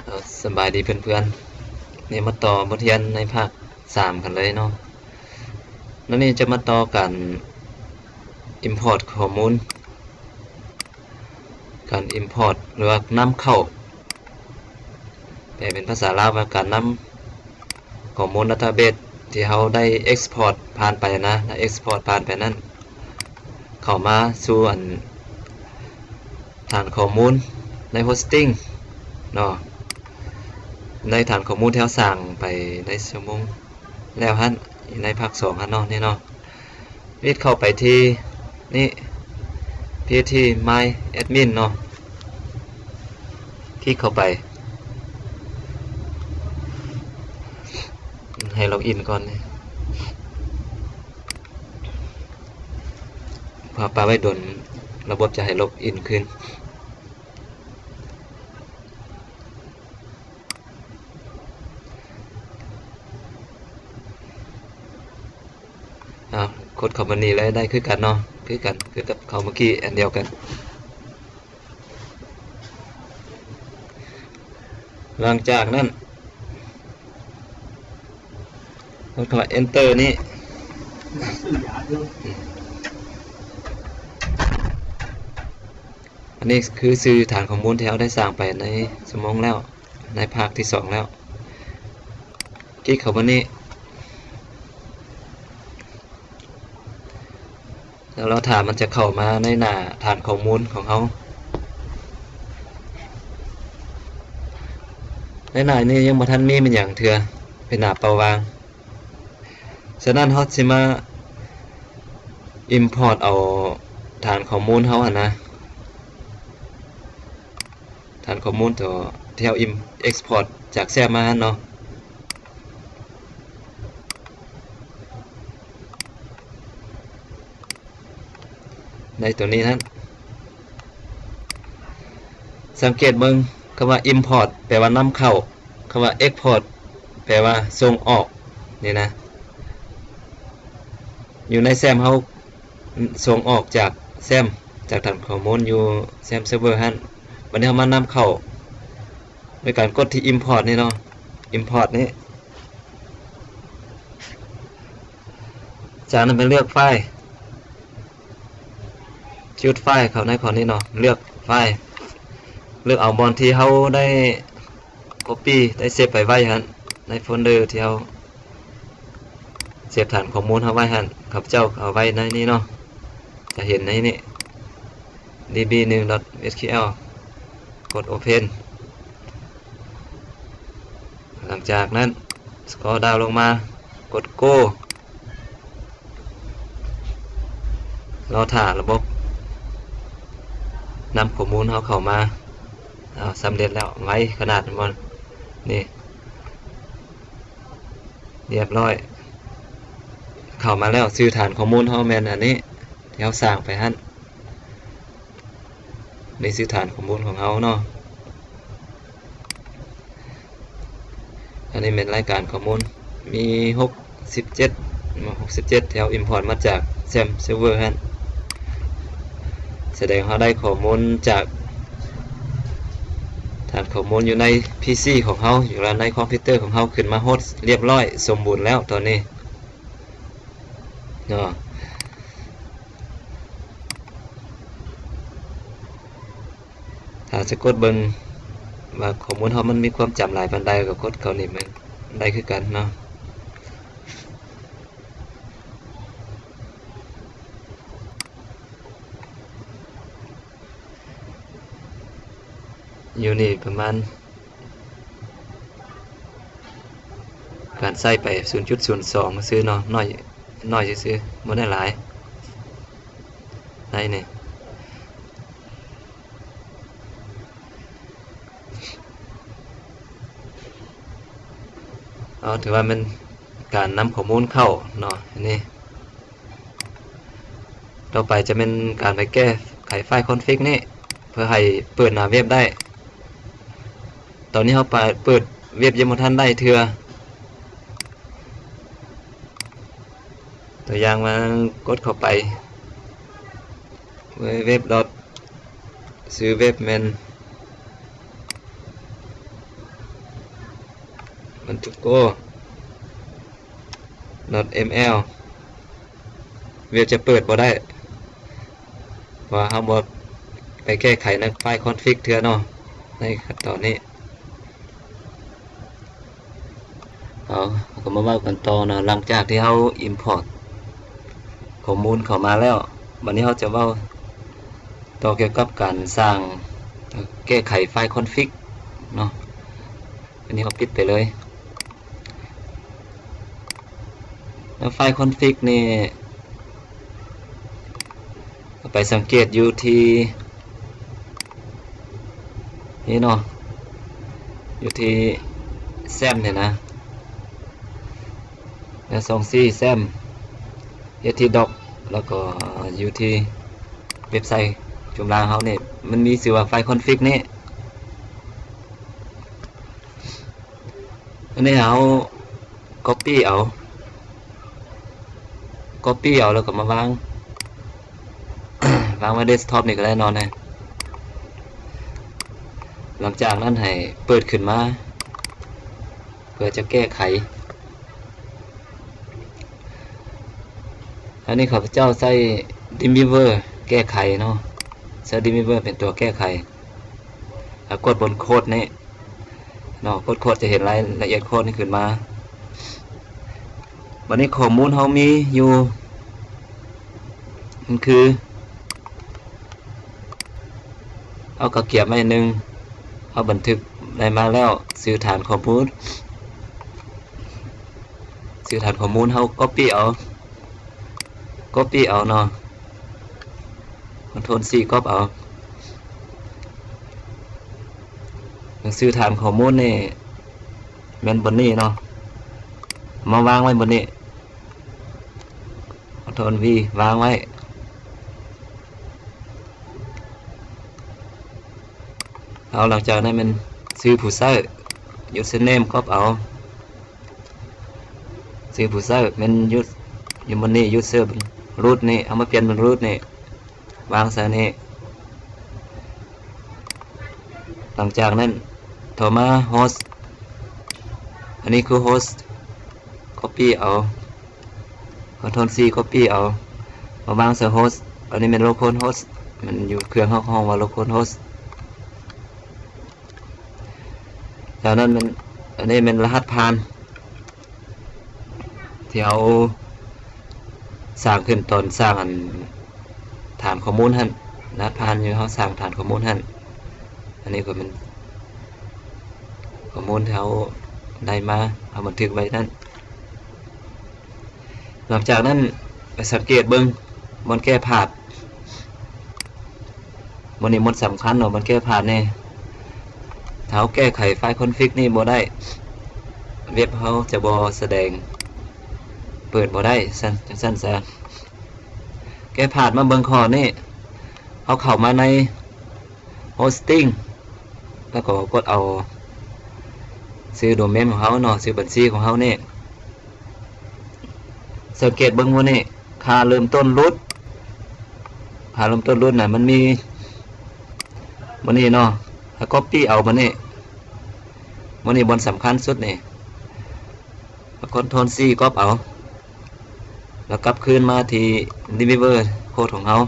ເອີ ສະບາຍດີເພື່ອນໆ ນີ້ມາຕໍ່ບົດຮຽນໃນພາກສາມກັນເລີຍເນາະ. ແລ້ວນີ້ຈະມາຕໍ່ການ import ຂໍ້ມູນ ການ import ຫຼືວ່ານຳເຂົ້າ ແປເປັນພາສາລາວວ່າການນຳ ຂໍ້ມູນ database ທີ່ເຮົາໄດ້ export ຜ່ານໄປນະ ໄດ້ export ຜ່ານໄປນັ້ນ ເຂົ້າມາສູ່ອັນ ຖານຂໍ້ມູນໃນ hosting ເນາະ ໃນຖານຂໍ້ມູນທີ່ເຮົາສ້າງໄປໃນຊົ່ວໂມງແລ້ວຫັ້ນ ໃນພາກສອງຫັ້ນເນາະ ນີ້ເນາະ. ວິດເຂົ້າໄປທີ່ນີ້ PHP My Admin ເນາະ ຄລິກເຂົ້າໄປ ໃຫ້ login ກ່ອນ ເພາະປະໄວ້ດົນ ລະບົບຈະໃຫ້ login ຄືນ. ເອົາ ກົດເຂົ້າມານີ້ເລີຍ ໄດ້ຄືກັນເນາະ ຄືກັນ ຄືກັບເຂົ້າເມື່ອກີ້ ອັນດຽວກັນ. ຫຼັງຈາກນັ້ນ ກົດຄຳວ່າ enter ນີ້ ອັນນີ້ຄືຊື່ຖານຂໍ້ມູນທີ່ເຮົາໄດ້ສ້າງໄປໃນຊົ່ວໂມງແລ້ວ ໃນພາກທີສອງແລ້ວ ຄລິກເຂົ້າມານີ້ ແລ້ວລໍຖ້າມັນຈະເຂົ້າມາໃນໜ້າຖານຂໍ້ມູນຂອງເຮົາ. ໃນໜ້ານີ້ຍັງບໍ່ທັນມີແມ່ນຫຍັງເທື່ອ ເປັນໜ້າເປົ່າວ່າງ. ສະນັ້ນເຮົາຊິມາ import ເອົາຖານຂໍ້ມູນເຮົາຫັ້ນນະ ຖານຂໍ້ມູນຕົວທີ່ເຮົາ export ຈາກ SAM ມາຫັ້ນເນາະ. ໃນຕົວນີ້ຫັ້ນ ສັງເກດເບິ່ງ ຄຳວ່າ import ແປວ່ານຳເຂົ້າ, ຄຳວ່າ export ແປວ່າສົ່ງອອກ ນີ້ນະ. ຢູ່ໃນ SAM ເຮົາສົ່ງອອກຈາກ SAM ຈາກຖານຂໍ້ມູນຢູ່ SAM server ຫັ້ນ. ບັດນີ້ເຮົາມານຳເຂົ້າ ໂດຍການກົດທີ່ import ນີ້ເນາະ import ນີ້. ຈາກນັ້ນໄປເລືອກໄຟລ໌ choose file ເຂົ້າໃນຂໍ້ນີ້ເນາະ ເລືອກໄຟລ໌ ເລືອກເອົາບ່ອນທີ່ເຮົາໄດ້ copy ໄດ້ save ໄປໄວ້ຫັ້ນ ໃນໂຟນເດີທີ່ເຮົາ save ຖານຂໍ້ມູນເຮົາໄວ້ຫັ້ນ ຂ້າພະເຈົ້າເອົາໄວ້ໃນນີ້ເນາະ ຈະເຫັນໃນນີ້ db ໜຶ່ງ dot html ກົດ open. ຫຼັງຈາກນັ້ນ scroll down ລົງມາ ກົດ go ລໍຖ້າລະບົບນຳຂໍ້ມູນເຮົາເຂົ້າມາ. ເອົາ ສຳເລັດແລ້ວ ໄວຂະໜາດ ແມ່ນບໍ່? ນີ້ ລຽບຮ້ອຍ ເຂົ້າມາແລ້ວ. ຊື່ຖານຂໍ້ມູນເຮົາແມ່ນອັນນີ້ ທີ່ເຮົາສ້າງໄປຫັ້ນ. ໃນຊື່ຖານຂໍ້ມູນຂອງເຮົາເນາະ. ອັນນີ້ແມ່ນລາຍການຂໍ້ມູນ ມີຫົກສິບເຈັດ ຫົກສິບເຈັດ ແຖວ import ມາຈາກ SAM server ຫັ້ນ. ສະແດງເຮົາໄດ້ຂໍ້ມູນຈາກຖານຂໍ້ມູນຢູ່ໃນ PC ຂອງເຮົາ ຢູ່ໃນຄອມພິວເຕີຂອງເຮົາ ຂຶ້ນມາໂຮດລຽບຮ້ອຍ ສົມບູນແລ້ວຕອນນີ້. ເນາະ ຖ້າຈະກົດເບິ່ງວ່າຂໍ້ມູນເຮົາມັນມີຄວາມຈຳຫຼາຍປານໃດ ກໍກົດເຂົ້ານີ້ແມ່ນໄດ້ຄືກັນເນາະ. ຢູ່ນີ້ປະມານ ການໃຊ້ໄປ ສູນຈຸດສູນສອງ ຊື່ເນາະ ໜ້ອຍ ໜ້ອຍຊື່ໆ ບໍ່ໄດ້ຫຼາຍ ໃນນີ້ ເອົາ ຖືວ່າແມ່ນການນຳຂໍ້ມູນເຂົ້າເນາະ ອັນນີ້. ຕໍ່ໄປຈະແມ່ນການໄປແກ້ໄຂໄຟລ໌ຄອນຟິກນີ້ ເພື່ອໃຫ້ເປີດໜ້າເວັບໄດ້. ຕອນນີ້ເຮົາໄປເປີດເວັບຍັງບໍ່ທັນໄດ້ເທື່ອ. ຕົວຢ່າງວ່າກົດເຂົ້າໄປ www. ຊື່ເວັບແມ່ນ ບັນທຶກໂກ ດອດເອັມແອວ ເວັບຈະເປີດບໍ່ໄດ້ ເພາະວ່າເຮົາບໍ່ໄປແກ້ໄຂໃນໄຟລ໌ຄອນຟິກເທື່ອເນາະ ໃນຂັ້ນຕອນນີ້. ເອົາ ເຮົາກໍມາເວົ້າກັນຕໍ່ເນາະ ຫຼັງຈາກທີ່ເຮົາອິມພອດຂໍ້ມູນເຂົ້າມາແລ້ວ ບັດນີ້ເຮົາຈະເວົ້າຕໍ່ກ່ຽວກັບການສ້າງ ແກ້ໄຂໄຟລ໌ຄອນຟິກເນາະ. ອັນນີ້ເຮົາປິດໄປເລີຍ ແລ້ວໄຟລ໌ຄອນຟິກນີ້ ໄປສັງເກດຢູ່ທີ່ນີ້ເນາະ ຢູ່ທີ່ແຊມນີ້ນະ ແລ້ວສອງສີ່ແຊມ ເຮັດທີ່ດັອກ ແລ້ວກໍຢູ່ທີ່ເວັບໄຊຈຸມລາງເຮົານີ້ ມັນມີຊື່ວ່າໄຟລ໌ຄອນຟິກນີ້. ອັນນີ້ເຮົາກັອບປີ້ເອົາ ກັອບປີ້ເອົາແລ້ວກໍມາວາງ ວາງໄວ້ເດັສທັອບນີ້ກໍໄດ້ເນາະ. ຫຼັງຈາກນັ້ນໃຫ້ເປີດຂຶ້ນມາ ເພື່ອຈະແກ້ໄຂ. ອັນນີ້ຂ້າພະເຈົ້າໃຊ້ Dreamweaver ແກ້ໄຂເນາະ ໃຊ້ Dreamweaver ເປັນຕົວແກ້ໄຂ ແລ້ວກົດບົນໂຄດນີ້ເນາະ ກົດໂຄດຈະເຫັນລາຍລະອຽດໂຄດນີ້ຂຶ້ນມາ. ບັດນີ້ຂໍ້ມູນເຮົາມີຢູ່ ມັນຄື ເອົາກະກຽມໄວ້ໜຶ່ງ ເຮົາບັນທຶກໄດ້ມາແລ້ວ ຊື່ຖານຂໍ້ມູນ ຊື່ຖານຂໍ້ມູນເຮົາກັອບປີ້ເອົາ ກັອບປີ້ເອົາເນາະ ຄອນໂທຣຊີກັອບເອົາ. ໜັງສືຖານຂໍ້ມູນນີ້ແມ່ນບ່ອນນີ້ເນາະ ມາວາງໄວ້ບ່ອນນີ້ ຄອນໂທຣວີ ວາງໄວ້. ເອົາ ຫຼັງຈາກນັ້ນແມ່ນຊື່ຜູ້ໃຊ້ ຢູເຊີເນມກັອບເອົາ ຊື່ຜູ້ໃຊ້ແມ່ນຢູ ຢູ່ບ່ອນນີ້ ຢູເຊີຣູດນີ້ ເອົາມາປ່ຽນເປັນຣູດນີ້ ວາງໃສ່ນີ້. ຫຼັງຈາກນັ້ນຕໍ່ມາໂຮສ ອັນນີ້ຄືໂຮສ ກັອບປີ້ເອົາ ຄອນໂທຣຊີກັອບປີ້ເອົາ ມາວາງໃສ່ໂຮສ. ອັນນີ້ແມ່ນໂລຄອນໂຮສ ມັນຢູ່ເຄື່ອງເຮົາ ເຮົາຮ້ອງວ່າໂລຄອນໂຮສ. ຈາກນັ້ນແມ່ນ ອັນນີ້ແມ່ນລະຫັດຜ່ານ ທີ່ເຮົາສ້າງຂຶ້ນຕອນສ້າງອັນຖານຂໍ້ມູນຫັ້ນ ລະຫັດຜ່ານຢູ່ເຮົາສ້າງຖານຂໍ້ມູນຫັ້ນ. ອັນນີ້ກໍແມ່ນຂໍ້ມູນທີ່ເຮົາໄດ້ມາ ເຮົາບັນທຶກໄວ້ນັ້ນ. ຫຼັງຈາກນັ້ນໄປສັງເກດເບິ່ງບ່ອນແກ້ພາດ ບ່ອນນີ້ບ່ອນສຳຄັນເນາະ ບ່ອນແກ້ພາດນີ້ ຖ້າເຮົາແກ້ໄຂໄຟລ໌ຄອນຟິກນີ້ບໍ່ໄດ້ ເວັບເຮົາຈະບໍ່ສະແດງ ເປີດບໍ່ໄດ້ ຊັ້ນ ຈັ່ງຊັ້ນຊະ. ແກ້ພາດມາເບິ່ງຂໍ້ນີ້ ເຮົາເຂົ້າມາໃນ ໂຮສຕິງ ແລ້ວກໍກົດເອົາຊື່ໂດເມນຂອງເຮົາເນາະ ຊື່ບັນຊີຂອງເຮົານີ້. ສັງເກດເບິ່ງໝູ່ນີ້ ຄ່າເລີ່ມຕົ້ນຣູດ ຄ່າເລີ່ມຕົ້ນຣູດນະ ມັນມີໝູ່ນີ້ເນາະ ຖ້າກັອບປີ້ເອົາໝູ່ນີ້ ໝູ່ນີ້ບ່ອນສຳຄັນສຸດນີ້ ຄອນໂທຣຊີກັອບເອົາ ແລ້ວກັບຄືນມາທີ່ Dreamweaver Code ຂອງເຮົາ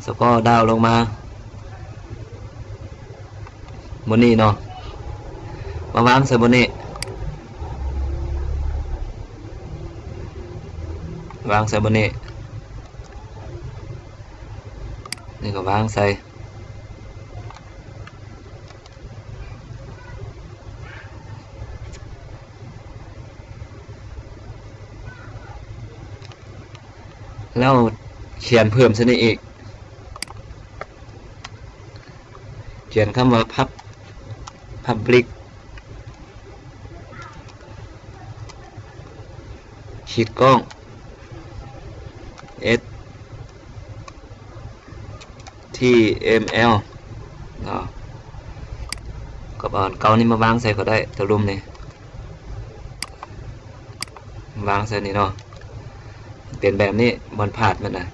ສະກໍດາວລົງມາ ບ່ອນນີ້ເນາະ ມາວາງໃສ່ບ່ອນນີ້ ວາງໃສ່ບ່ອນນີ້ ນີ້ກໍວາງໃສ່. ແລ້ວຂຽນເພີ່ມໃສ່ນີ້ອີກ ຂຽນຄຳວ່າ Pub- Public ຂີດກ້ອງ ເອັດ ທີເອັມແອວ ເນາະ ກໍເອົາອັນເກົ່ານີ້ມາວາງໃສ່ກໍໄດ້ ຕົວລຸ່ມນີ້ ວາງໃສ່ນີ້ເນາະ ເປັນແບບນີ້ ບ່ອນພາດມັນນະ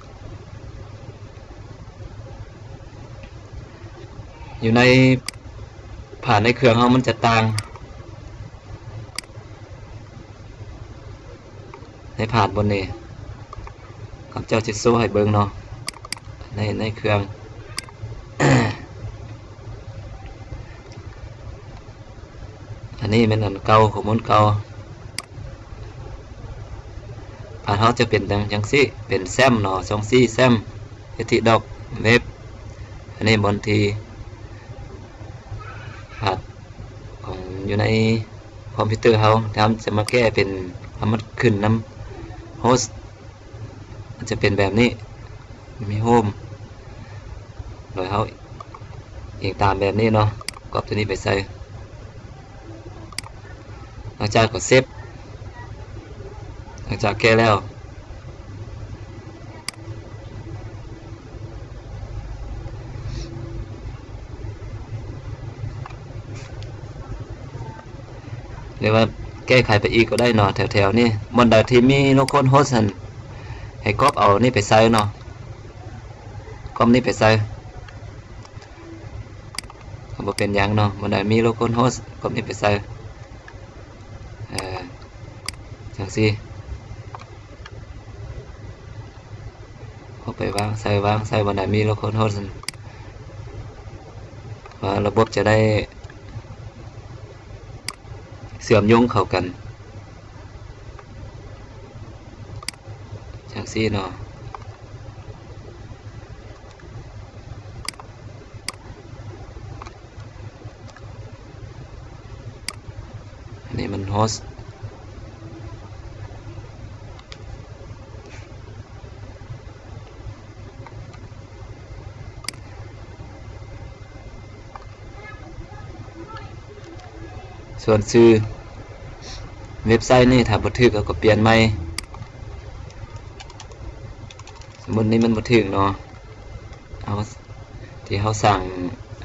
ຢູ່ໃນ ພາດໃນເຄື່ອງເຮົາມັນຈະຕ່າງ ພາດບ່ອນນີ້ ຂ້າພະເຈົ້າຈະໂຊໃຫ້ເບິ່ງເນາະ ໃນ ໃນເຄື່ອງ ອັນນີ້ແມ່ນອັນເກົ່າ ຂໍ້ມູນເກົ່າ. ພາດເຮົາຈະເປັນຈັ່ງ ຈັ່ງຊີ້ ເປັນແຊມເນາະ ຊ່ອງສີ່ແຊມ ເອັດທີດອກ ເວັບ. ອັນນີ້ບ່ອນທີ່ພາດຂອງຢູ່ໃນຄອມພິວເຕີເຮົາ ຖ້າເຮົາຈະມາແກ້ເປັນ ເອົາມາຂຶ້ນນຳໂຮສ ມັນຈະເປັນແບບນີ້ ມີໂຮມ ໂດຍເຮົາອີງຕາມແບບນີ້ເນາະ ກັອບໂຕນີ້ໄປໃສ່ ຫຼັງຈາກກໍເຊບ ຫຼັງຈາກແກ້ແລ້ວ ຫຼືວ່າແກ້ໄຂໄປອີກກໍໄດ້ເນາະ ແຖວໆນີ້ ບ່ອນໃດທີ່ມີໂລໂຄນໂຮສຫັ້ນ ໃຫ້ກັອບເອົານີ້ໄປໃສ່ເນາະ ກັອບນີ້ໄປໃສ່ ກໍບໍ່ເປັນຫຍັງເນາະ ບ່ອນໃດມີໂລໂຄນໂຮສ ກັອບນີ້ໄປໃສ່ ເອີ ຈັ່ງຊີ້ ເອົາໄປວາງໃສ່ ວາງໃສ່ບ່ອນໃດມີໂລໂຄນໂຮສ ວ່າລະບົບຈະໄດ້ເຊື່ອມໂຍງເຂົ້າກັນ ຈັ່ງຊີ້ເນາະ. ອັນນີ້ມັນໂຮສ ສ່ວນຊື່ເວັບໄຊນີ້ ຖ້າບໍ່ຖືກ ເຮົາກໍປ່ຽນໃໝ່. ສົມມຸດນີ້ມັນບໍ່ຖືກເນາະ ເຮົາ ທີ່ເຮົາສ້າງ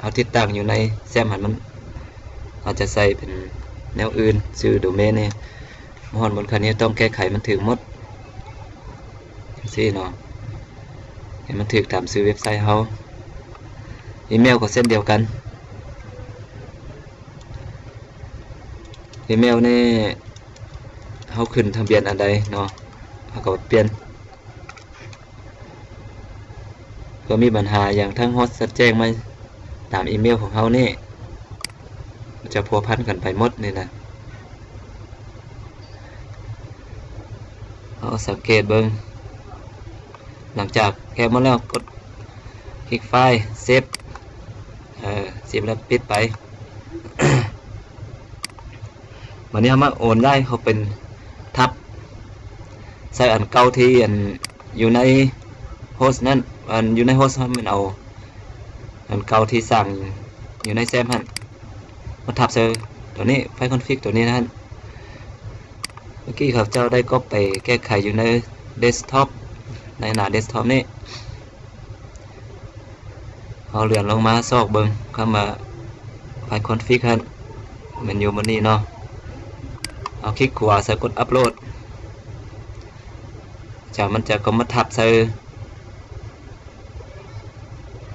ເຮົາຕິດຕັ້ງຢູ່ໃນແຊມຫັ້ນ ມັນ ເຮົາຈະໃສ່ເປັນແນວອື່ນ ຊື່ໂດເມນນີ້ ມາຮອດບ່ອນຄັນນີ້ ຕ້ອງແກ້ໄຂມັນຖືກໝົດ ຈັ່ງຊີ້ເນາະ ໃຫ້ມັນຖືກຕາມຊື່ເວັບໄຊເຮົາ. ອີເມວກໍເຊັ່ນດຽວກັນ ອີເມວນີ້ ເຮົາຂຶ້ນທະບຽນອັນໃດເນາະ ເຮົາກໍປ່ຽນ ເພື່ອມີບັນຫາຫຍັງທາງໂຮສຈະແຈ້ງມາຕາມອີເມວຂອງເຮົານີ້ ມັນຈະພົວພັນກັນໄປໝົດນີ້ນະ. ເຮົາສັງເກດເບິ່ງ ຫຼັງຈາກແກ້ໝົດແລ້ວ ກົດຄລິກໄຟລ໌ ເຊບ ເອີ ເຊບແລ້ວປິດໄປ. ບາດນີ້ເຮົາມາໂອນຍ້າຍເຂົ້າເປັນທັບ ໃສ່ອັນເກົ່າທີ່ອັນຢູ່ໃນໂຮສນັ້ນ ອັນຢູ່ໃນໂຮສຫັ້ນ ແມ່ນເອົາອັນເກົ່າທີ່ສ້າງຢູ່ໃນແຊມຫັ້ນ ມາທັບໃສ່ໂຕນີ້ ໄຟລ໌ຄອນຟິກໂຕນີ້ນັ້ນ. ເມື່ອກີ້ຂ້າພະເຈົ້າໄດ້ກັອບໄປແກ້ໄຂຢູ່ໃນເດັສທັອບ ໃນໜ້າເດັສທັອບນີ້. ເຮົາເລື່ອນລົງມາຊອກເບິ່ງຄຳວ່າໄຟລ໌ຄອນຟິກຫັ້ນ ແມ່ນຢູ່ບ່ອນນີ້ເນາະ. ເຮົາຄລິກຂວາໃສ່ກົດອັບໂຫຼດ ຈາກມັນຈະກໍມາທັບໃສ່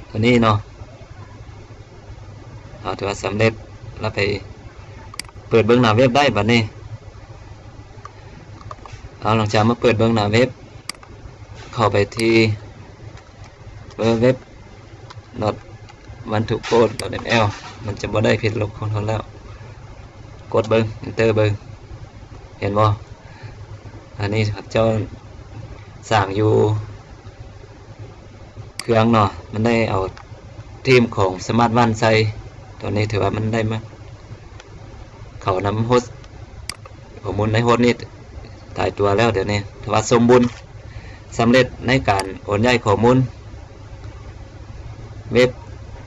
ໂຕນີ້ເນາະ. ເຮົາຖືວ່າສຳເລັດ ແລ້ວໄປເປີດເບິ່ງໜ້າເວັບໄດ້ບາດນີ້. ເອົາ ຫຼັງຈາກມາເປີດເບິ່ງໜ້າເວັບ ເຂົ້າໄປທີ່ www.one to four.ml ມັນຈະບໍ່ໄດ້ຜິດລົບຂອງເຮົາແລ້ວ. ກົດເບິ່ງ Enter ເບິ່ງ ເຫັນບໍ່? ອັນນີ້ເຈົ້າສ້າງຢູ່ເຄື່ອງເນາະ ມັນໄດ້ເອົາທີມຂອງ Smart One ໃສ່. ຕອນນີ້ຖືວ່າມັນໄດ້ມາເຂົ້ານຳໂຮສ ຂໍ້ມູນໃນໂຮສນີ້ຕາຍຕົວແລ້ວ. ດຽວນີ້ຖືວ່າສົມບູນ ສຳເລັດໃນການໂອນຍ້າຍຂໍ້ມູນເວັບ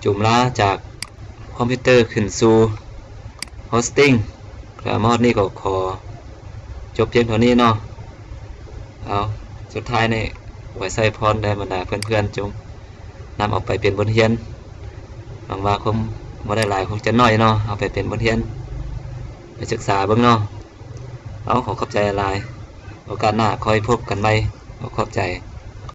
ຈຸມລາຈາກຄອມພິວເຕີຂຶ້ນສູ່ໂຮສຕິງ. ມາຮອດນີ້ກໍຂໍຈົບພຽງເທົ່ານີ້ເນາະ. ເອົາ ສຸດທ້າຍນີ້ ອວຍໄຊພອນແດ່ບັນດາເພື່ອນໆ ຈົ່ງນຳເອົາໄປເປັນບົດຮຽນ. ຫວັງວ່າຄົງບໍ່ໄດ້ຫຼາຍ ຄົງຈະໜ້ອຍເນາະ ເອົາໄປເປັນບົດຮຽນ ໄປສຶກສາເບິ່ງເນາະ. ເອົາ ຂໍຂອບໃຈຫຼາຍ. ໂອກາດໜ້າຄ່ອຍພົບກັນໃໝ່. ຂໍຂອບໃຈ.